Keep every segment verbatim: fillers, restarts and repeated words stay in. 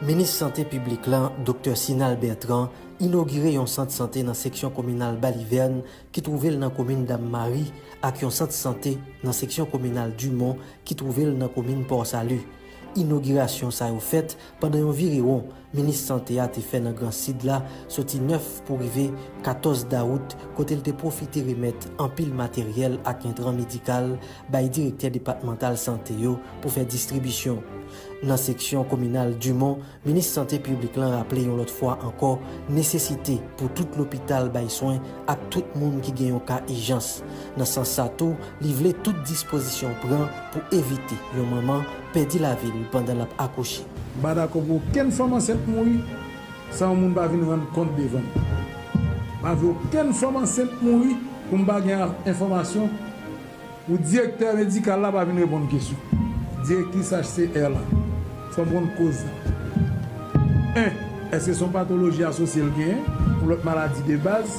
Minis Sante Piblik la, Doktè Sinal Bertrand, inogire yon sant sante nan seksyon kominal Balivèn ki twouve l nan komin Dam Mari ak yon sant sante nan seksyon kominal Dumont ki twouve l nan komin Pòsali. Inogirasyon sa yo fèt pandan yon virewon minis sante a te fè nan Gran Sid la, soti nèf pou rive katòz dawout, kote l te pwofite remèt anpil materyèl ak entran medikal bay direktè depatmantal sante yo pou fè distribisyon. Nan seksyon kominal Dumont, minis sante piblik lan raple yon lòt fwa ankò nesesite pou tout lopital bay swen ak tout moun ki gen yon ka ijans. Nan sans sa tou, li vle tout dispozisyon pran pou evite yon manman pèdi lavi l pandan l ap akouche. M pa dakò pou okenn fanm ansent mouri san yon moun pa vin rann kont devan m. M pa vle okenn fanm ansent mouri pou m pa gen a-, enfòmasyon, pou direktè medikal la pa vin reponn kesyon. Direktris H C R la, fò m konn koz la. En, èske se yon patoloji asosye l genyen, yon lòt maladi de baz,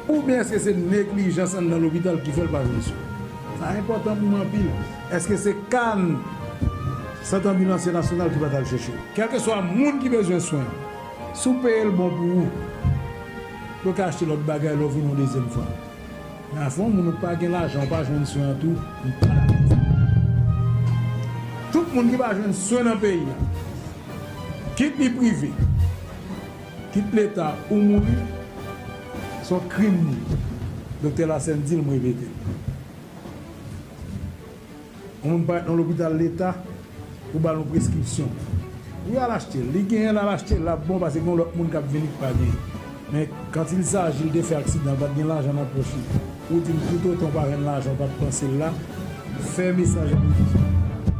oubyen èske se neglijans anndan lopital ki fè l pa jwenn swen? Sa enpòtan pou mwen anpil. Èske se kan Sant Anbilansye Nasyonal ki pa t al chèche l? Kèlkeswa moun ki bezwen swen, si w peye l bon pou ou, yo ka achte lòt bagay lè w vini yon dezyèm fwa. Men afè yon moun ou pa gen lajan, ou pa jwenn swen an tou, m pa dakò. Tout moun ki pa jwenn swen nan peyi a, kit li prive, kit leta ou mouri, se yon krim li ye. Doktè Lassène di l, m repete l. Yon moun parèt nan lopital leta pou ba l yon preskripsyon. Wi, al achte l. Li genyen l, al achte l, l ap bon, paske gen yon lòt moun k ap vini ki pa genyen. Men, quand il s'agit de fè aksidan, l pa t gen lajan nan pòch li. Ou di m toutotan w pa jwenn lajan, w pa t panse l la, fè mesaj la.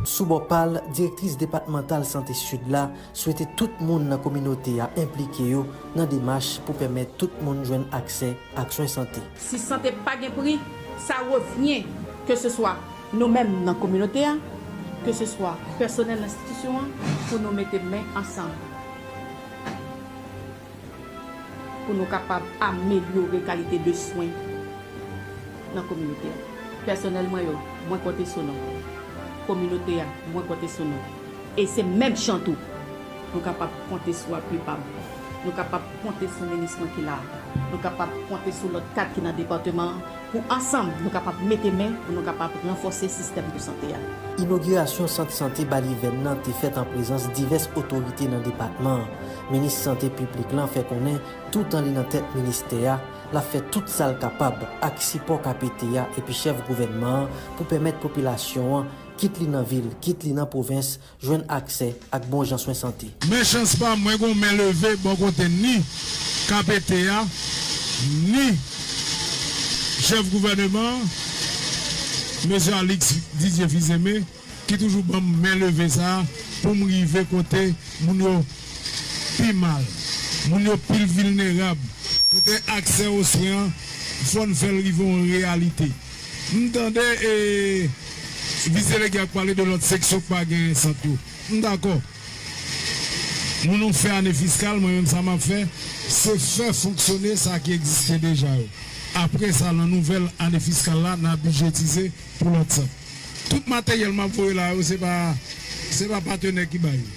Sou bò pa l, direktris depatmantal sante Sid la swete tout moun nan kominote a enplike yo nan demach pou pèmèt tout moun jwenn aksè ak swen sante. Si sante pa gen pri, sa revyen, keseswa nou menm nan kominote a, keseswa pèsonèl enstitisyon an, pou nou mete men ansanm, pou nou kapab amelyore kalite de swen nan kominote a. Pèsonèl mwen yo, mwen konte sou nou. Kominote a, mwen konte sou nou. E se menm jan tou, nou kapab konte sou api pa m. Nou kapab konte sou minis mwen ki la a. Nou kapab konte sou lòt kad ki nan depatman an pou ansanm nou kapab mete men pou nou kapab ranfòse sistèm de sante a. Inogirasyon sant sante Balivèn nan te fèt an prezans divès otorite nan depatman an. Minis sante piblik lan fè konnen, toutan li nan tèt ministè a, l ap fè tout sa l kapab ak sipò K P T a epi chèf gouvènman an pou pèmèt popilasyon an, kit li nan vil, kit li nan pwovens, jwenn aksè ak bon jan swen sante. Men chans pa m, mwen gen yon men leve bò kote ni K P T a, ni chèf gouvèneman an, mesye Alix Didier Fils-Aimé, ki toujou ban m men leve sa a pou m rive kote moun yo pi mal, moun yo pi vilnerab. Kote aksè o swen an, fò n fè l rive yon reyalite. M tande, e, vis delege ap pale de lòt seksyon k pa gen sant yo. M dakò. Nou, nou fè ane fiskal, mwen menm sa m ap fè, se fè fonksyone sa ki egziste deja yo. Apre sa, nan nouvèl ane fiskal la, n a bidjetize pou lòt sant. Tout materyèl m ap voye la yo, se pa, se pa patenè ki ba yo.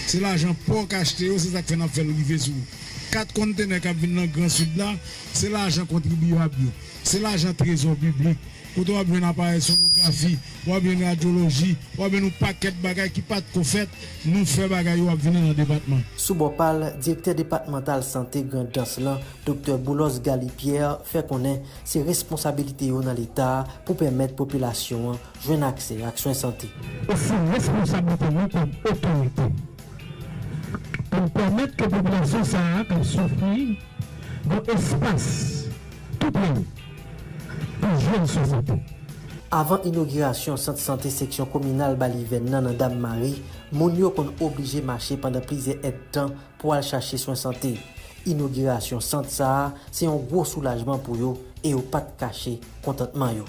Se lajan pò k achte yo, se sa k fè n ap fè l rive sou ou. Kat kontenè k ap vin nan Gran Sid la, se lajan kontribyab yo. Se lajan trezò piblik. Kote w ap jwenn aparèy sonografi, w ap jwenn radyoloji, w ap jwenn yon pakèt bagay ki pa t ko fèt, nou fè bagay yo ap vini nan depatman. Sou bò pa l, direktè depatmantal sante Grandans lan, Doktè Boulos Galy Pierre, fè konnen se responsabilite yo nan Leta a pou pèmèt popilasyon an jwenn aksè ak swen sante. E se responsablite nou kòm otorite pou n pèmèt ke popilasyon sa a k ap soufri gon espas tou pre yo pou jwenn swen sante. Avan inogirasyon sant sante seksyon kominal Balivèn nan nan Dam Mari, moun yo konn oblije mache pandan plizyè èdtan pou al chache swen sante. Inogirasyon sant sa a se yon gwo soulajman pou yo e yo pa t kache kontantman yo.